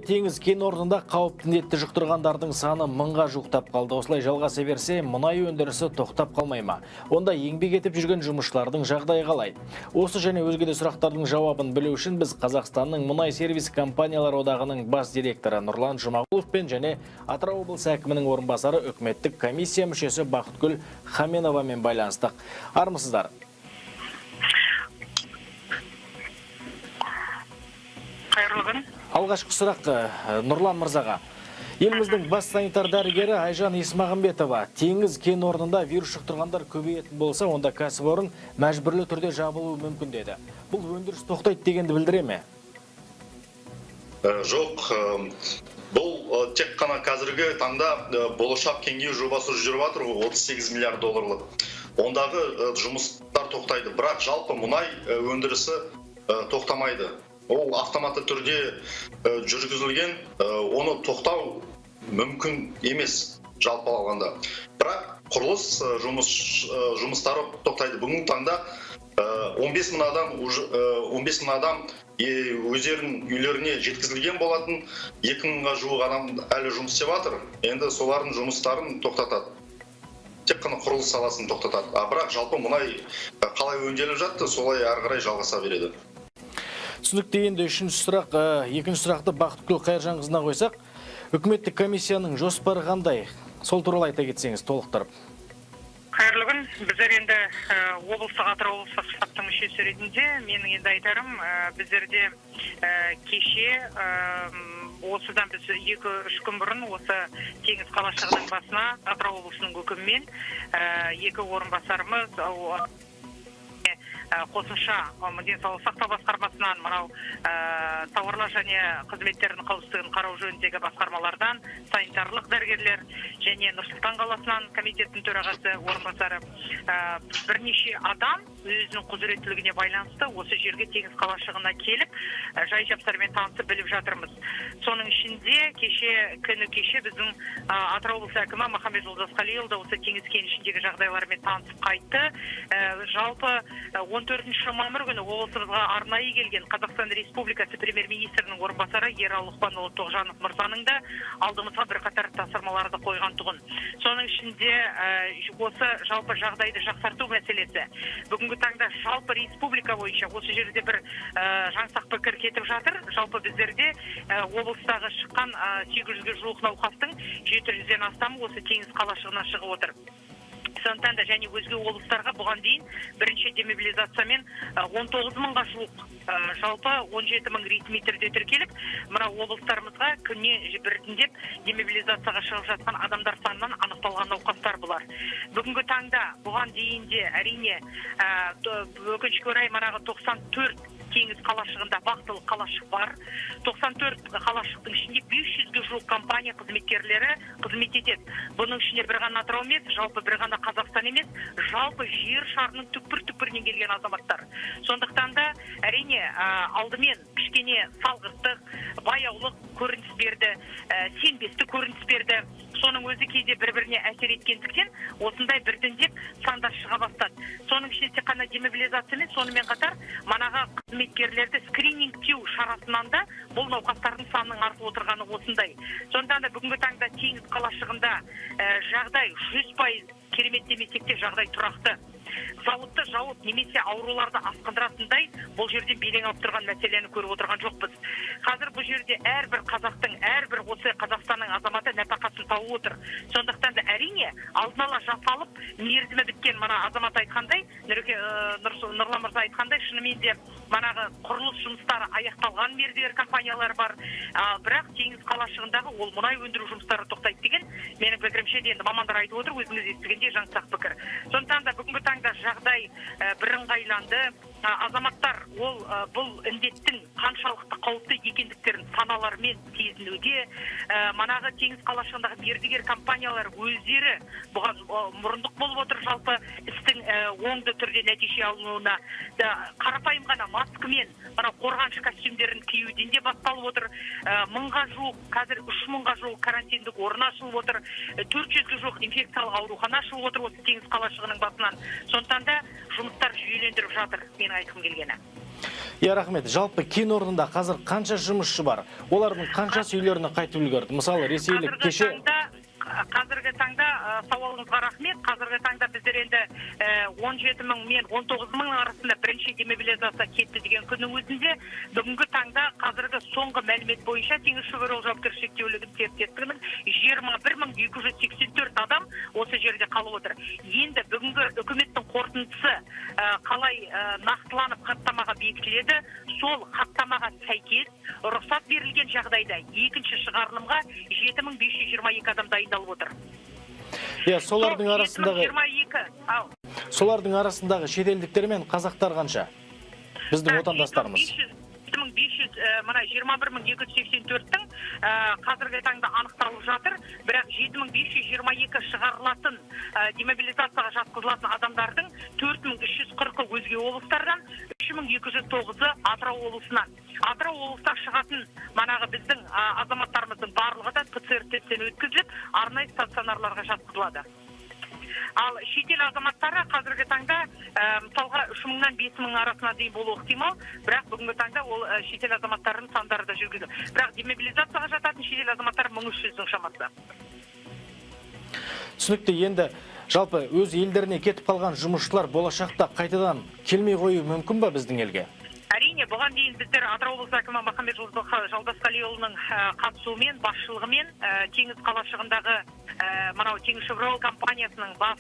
Теңіз кен орнында қауіпті індетті жұқтырғандардың саны мыңға жуықтап қалды. Осылай жалғаса берсе, мұнай өндірісі тоқтап қалмай ма? Онда еңбек етіп жүрген жұмысшылардың жағдайы қалай? Осы және өзге де сұрақтардың жауабын білу үшін біз Қазақстанның мұнай сервис компаниялар одағының бас директоры Нұрлан Жұмағұловпен және Атырау облысы әкімінің орынбасары, үкіметтік комиссия мүшесі Бақытгүл Хаменовамен байланыстық. Армысыздар? Қайырлы күн. Алғашқы сұрақ Нұрлан мырзаға. Еліміздің бас санитар дәрігері Айжан Есмағамбетова теңіз кен орнында вирус жұқтырғандар көбейетін болса, онда кәсіпорын мәжбүрлі түрде жабылуы мүмкін деді. Бұл өндіріс тоқтайды дегенді білдіре ме? Жоқ, бұл тек қана қазіргі таңда болашақ кеңею жобасы жүріп жатыр ғой, 38 миллиард долларлық. Ондағы жұмыстар тоқтайды, бірақ жалпы мұнай өндірісі тоқтамайды. Ол автоматты түрде жүргізілген, оны тоқтау мүмкін емес жалпы алғанда. Бірақ құрылыс жұмыстары тоқтайды. Бүгінгі таңда 15 мың адам уже, 15 мың адам өздерінің үйлеріне жеткізілген болатын, 2 мыңға жуық адам әлі жұмыс істеп жатыр. Енді солардың жұмыстарын тоқтатады. Тек қана құрылыс саласын тоқтатады. А бірақ жалпы мұнай қалай өңделіп жатты, солай әрі қарай жалғаса береді. Түсінікті. Енді үшінші сұрақ, екінші сұрақты Бақытгүл Қайыржанқызына қойсақ, үкіметтік комиссияның жоспары қандай? Сол туралы айта кетсеңіз толықтырып. Қайырлы күн. Біздер енді облыстық, Атырау облыстық штабтың мүшесі ретінде менің енді айтарым, біздерде кеше, осыдан біз 2-3 күн бұрын осы Теңіз қалашығының басына Атырау облысының өкімімен екі орынбасарымыз, қосымша денсаулық сақтау басқармасынан, мынау тауарлар және қызметтердің қауіпсіздігін қарау жөніндегі басқармалардан санитарлық дәрігерлер және Нұр Сұлтан қаласынан комитеттің төрағасы орынбасары, бірнеше адам өзінің құзыреттілігіне байланысты осы жерге, Теңіз қалашығына келіп, жай жапсармен танысып біліп жатырмыз. Соның ішінде кеше, күні кеше біздің Атырау облысы әкімі Махамбет Жолдасқалиұлы да осы Теңіз кенішіндегі жағдайлармен танысып қайтты. Жалпы 14 мамыр күні облысымызға арнайы келген Қазақстан Республикасы премьер-министрінің орынбасары Ералы Лұқпанұлы Тоғжанов мырзаның да алдымызға бірқатар тапсырмаларды қойған тұғын. Соның ішінде осы жалпы жағдайды жақсарту мәселесі. Бүгінгі таңда жалпы республика бойынша осы жерде бір жаңсақ пікір кетіп жатыр. Жалпы біздерде облыстағы шыққан 800-ге жуық науқастың 700-ден астамы осы Теңіз қалашығынан шығып отыр. Сондықтан да және өзге облыстарға бұған дейін бірінші демобилизациямен 19 мыңға жуық, жалпы 17 мың ресми түрде тіркеліп, мына облыстарымызға күнне біртіндеп демобилизацияға шығып жатқан адамдар санынан анықталған науқастар бұлар. Бүгінгі таңда бұған дейін де, әрине, өкінішке орай, манағы 94 Теңіз қалашығында вахталық қалашық бар. 94 қалашықтың ішінде 500-ге жуық компания қызметкерлері қызмет етеді. Бұның ішінде бір ғана Атырау емес, жалпы бір ғана Қазақстан емес, жалпы жер шарының түкпір түкпірінен келген азаматтар. Сондықтан да, әрине, алдымен кішкене салғырттық, баяулық көрініс берді, сенбестік көрініс берді. Соның өзі кейде бір біріне әсер еткендіктен, осындай біртіндеп сандар шыға бастады. Соның ішінде тек қана демобилизация емес, сонымен қатар манағы қызметкерлерді скринингтеу шарасынан да бұл науқастардың санының артып отырғаны осындай. Сондықтан да бүгінгі таңда Теңіз қалашығында жағдай 100% керемет демесек те, жағдай тұрақты. Зауытты жауып немесе ауруларды асқындыратындай бұл жерде белең алып тұрған мәселені көріп отырған жоқпыз. Қазір бұл жерде әрбір қазақтың, әрбір осы Қазақстанның азаматы нәпақасын тауып отыр. Сондықтан да, әрине, алдын ала жасалып, мерзімі біткен, мына азамат айтқандай, Нұреке, Нұрлан мырза айтқандай, шынымен де манағы құрылыс жұмыстары аяқталған мердігер компаниялар бар. Бірақ Теңіз қалашығындағы ол мұнай өндіру жұмыстары тоқтайды деген, менің пікірімше де, енді мамандар айтып отыр, өзіңіз естігендей, жаңсақ пікір. Сондықтан да бүгінгі таңда жағдай бірыңғайланды. Азаматтар ол бұл індеттің қаншалықты қауіпті екендіктерін саналарымен сезінуде. Манағы Теңіз қалашығындағы мердігер компаниялар өздері бұған мұрындық болып отыр жалпы істің оңды түрде нәтиже алынуына. Да, қарапайым ғана маскамен, мына қорғаныш костюмдерін киюден де басталып отыр. Мыңға жуық, қазір 3 мыңға жуық карантиндік орын ашылып отыр, 400-ге жуық инфекциялық аурухана ашылып отыр осы Теңіз қалашығының басынан. Сондықтан да жұмыстар жүйелендіріп жатыр, менің айтқым келгені. Иә, рахмет. Жалпы кен орнында қазір қанша жұмысшы бар? Олардың қаншасы үйлеріне қайтып үлгерді? Мысалы, ресейлік Қазіргі кеше таңда, қазіргі таңда, сауалыңызға рахмет. Қазіргі таңда біздер енді 17 мың мен 19 мың арасында бірінші демобилизация кетті деген күннің өзінде, бүгінгі таңда қазіргі соңғы мәлімет бойынша Теңізшевройл жауапкершілігі шектеулі серіктестігінің 21 284 адам осы жерде қалып отыр. Енді бүгінгі үкіметтің қорытындысы қалай нақтыланып, хаттамаға бекітіледі, сол хаттамаға сәйкес рұқсат берілген жағдайда екінші шығарылымға 7522 адам дайындалып отыр. Иә, солардың Сол арасындағы 7022, ау. Солардың арасындағы шетелдіктер мен қазақтар қанша? Біздің отандастарымыз. 7500, мына 21 284-тің қазіргі таңда анықталып жатыр, бірақ 7522 шығарылатын, демобилизацияға жатқызылатын адамдардың 4340-ы өзге облыстардан, 3209-ы Атырау облысынан. Атырау облыстан шығатын манағы біздің азаматтарымыздың барлығы да ПЦР тесттен өткізіліп, арнайы стационарларға жатқызылады. Ал шетел азаматтары қазіргі таңда, мысалға, 3000-нан 5000 арасына дейін болуы ықтимал, бірақ бүгінгі таңда ол шетел азаматтарының сандары да жүргізілді, бірақ демобилизацияға жататын шетел азаматтары 1300-дің шамасы. Түсінікті. Енді жалпы өз елдеріне кетіп қалған жұмысшылар болашақта қайтадан келмей қоюы мүмкін ба біздің елге? Әрине, бұған дейін біздер Атырау облысы әкімі Махамбет Жолдасқалиұлының қатысуымен, басшылығымен Теңіз қалашығындағы мынау Теңізшевройл компаниясының бас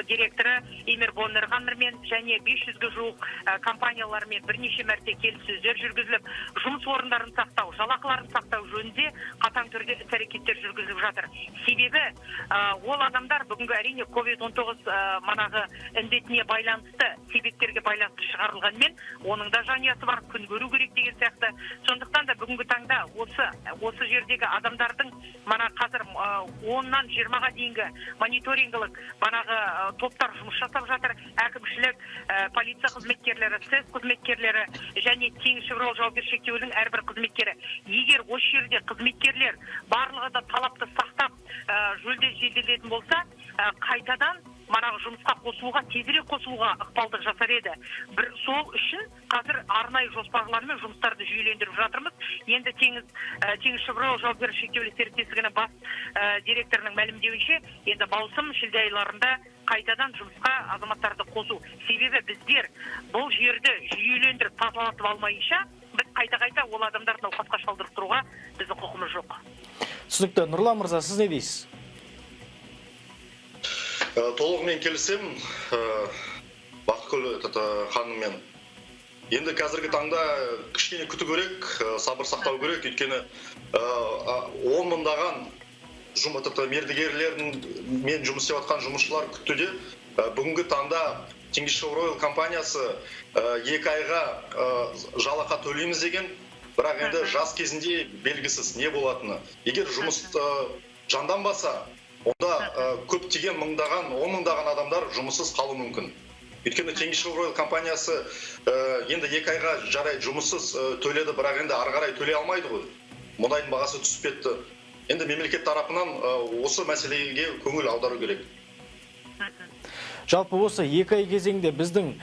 директоры Эмир Боннерхаммермен және 500-ге жуық компаниялармен бірнеше мәрте келіссөздер жүргізіліп, жұмыс орындарын сақтау, жалақыларын сақтау жөнінде қатаң түрде іс әрекеттер жүргізіліп жатыр. Себебі ол адамдар бүгінгі, әрине, COVID-19 манағы індетіне байланысты себептерге байланысты шығарылғанмен, оның да жанұясы бар, күн көру керек деген сияқты. Сондықтан да бүгінгі таңда осы жердегі адамдардың мана қазір 10-нан 20-ға дейінгі мониторингілік манағы топтар жұмыс жасап жатыр: әкімшілік, полиция қызметкерлері, СЭС қызметкерлері және Теңізшевройл жауапкершілігі шектеулінің әрбір қызметкері. Егер осы жерде қызметкерлер барлығы да талапты сақтап, жөлде жеделдетін болса, қайтадан манағы жұмысқа қосылуға, тезірек қосылуға ықпалдық жасар еді. Бір сол үшін қазір арнайы жоспарлармен жұмыстарды жүйелендіріп жатырмыз. Енді Теңізшевройл жауапкершілігі шектеулі серіктестігінің бас директорының мәлімдеуінше, енді маусым, шілде айларында қайтадан жұмысқа азаматтарды қосу. Себебі біздер бұл жерді жүйелендіріп, тазалатып алмайынша, біз қайта қайта ол адамдарды науқасқа шалдырып тұруға біздің құқымыз жоқ. Түсінікті. Нұрлан мырза, сіз не дейсіз? Толығымен келісемін Бақытгүл этот, ханыммен. Енді қазіргі таңда кішкене күту керек, сабыр сақтау керек, өйткені он мыңдаған этот, мердігерлердің мен жұмыс істеп жатқан жұмысшылар күтуде. Бүгінгі таңда Теңізшевройл компаниясы 2 айға жалақы төлейміз деген, бірақ енді жаз кезінде белгісіз не болатыны. Егер жұмыс жанданбаса, онда көптеген мыңдаған, он мыңдаған адамдар жұмыссыз қалуы мүмкін. Өйткені Теңізшевройл компаниясы енді 2 айға, жарайды, жұмыссыз төледі, бірақ енді ары қарай төлей алмайды ғой, мұнайдың бағасы түсіп кетті. Енді мемлекет тарапынан осы мәселеге көңіл аудару керек. Жалпы осы 2 ай кезеңде біздің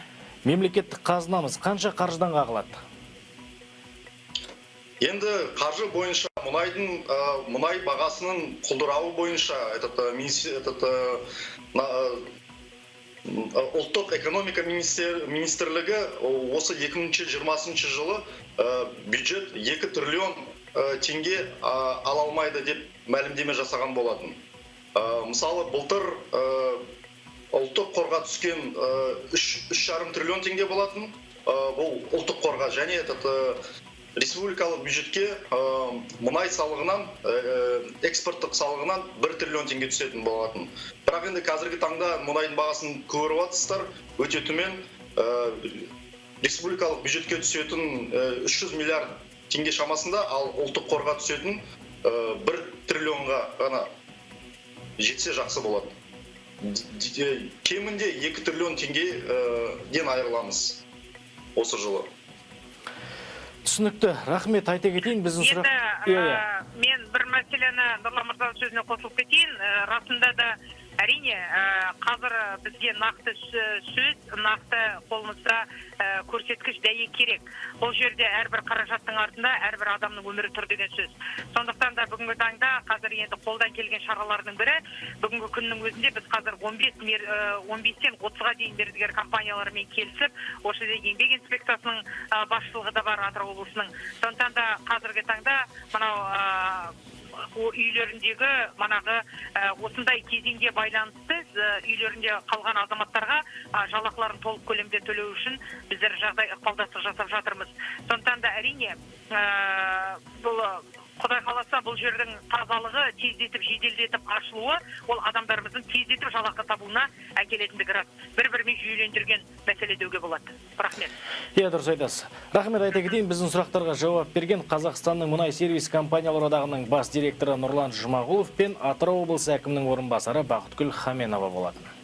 мемлекеттік қазынамыз қанша қаржыдан қағылады? Енді қаржы бойынша мұнайдың, мұнай бағасының құлдырауы бойынша этот, этот, ұлттық экономика министрлігі осы 2020 жылы бюджет 2 триллион теңге ала алмайды деп мәлімдеме жасаған болатын. Мысалы, былтыр ұлттық қорға түскен 3,5 триллион теңге болатын. Бұл ұлттық қорға және этот, республикалық бюджетке мұнай салығынан, экспорттық салығынан 1 триллион теңге түсетін болатын. Бірақ енді қазіргі таңда мұнайдың бағасын көріп жатсыздар, өте төмен. Республикалық бюджетке түсетін 300 миллиард теңге шамасында, ал ұлттық қорға түсетін 1 триллионға ғана жетсе жақсы болады. Кемінде 2 триллион теңгеден айырыламыз осы жылы. Түсінікті, рахмет. Айта кетейін, біздің Енді сұрақ, иә. Мен бір мәселені, Нұрлан мырзаның сөзіне қосылып кетейін. Расында да Әрине, қазір бізге нақты сөз, нақты қолымызда көрсеткіш, дәйек керек. Бұл жерде әрбір қаражаттың артында әрбір адамның өмірі тұр деген сөз. Сондықтан да бүгінгі таңда қазір енді қолдан келген шаралардың бірі, бүгінгі күннің өзінде біз қазір 15 15-тен 30-ға дейін мердігер компаниялармен келісіп, осы жерде еңбек инспекциясының басшылығы да бар Атырау облысының. Сондықтан да қазіргі таңда мынау үйлеріндегі манағы осындай кезеңге байланысты үйлерінде қалған азаматтарға жалақыларын толық көлемде төлеу үшін біздер жағдай, ықпалдастық жасап жатырмыз. Сондықтан да, әрине, бұл, құдай қаласа, бұл жердің тазалығы тездетіп, жеделдетіп ашылуы ол адамдарымыздың тездетіп жалақы табуына әкелетіндігі рас. бір бірімен жүйелендірген мәселе деуге болады. Рахмет. Иә, дұрыс айтасыз, рахмет. Айта кетейін, біздің сұрақтарға жауап берген Қазақстанның мұнай сервис компаниялар одағының бас директоры Нұрлан Жұмағұлов пен Атырау облысы әкімінің орынбасары Бақытгүл Хаменова болатын.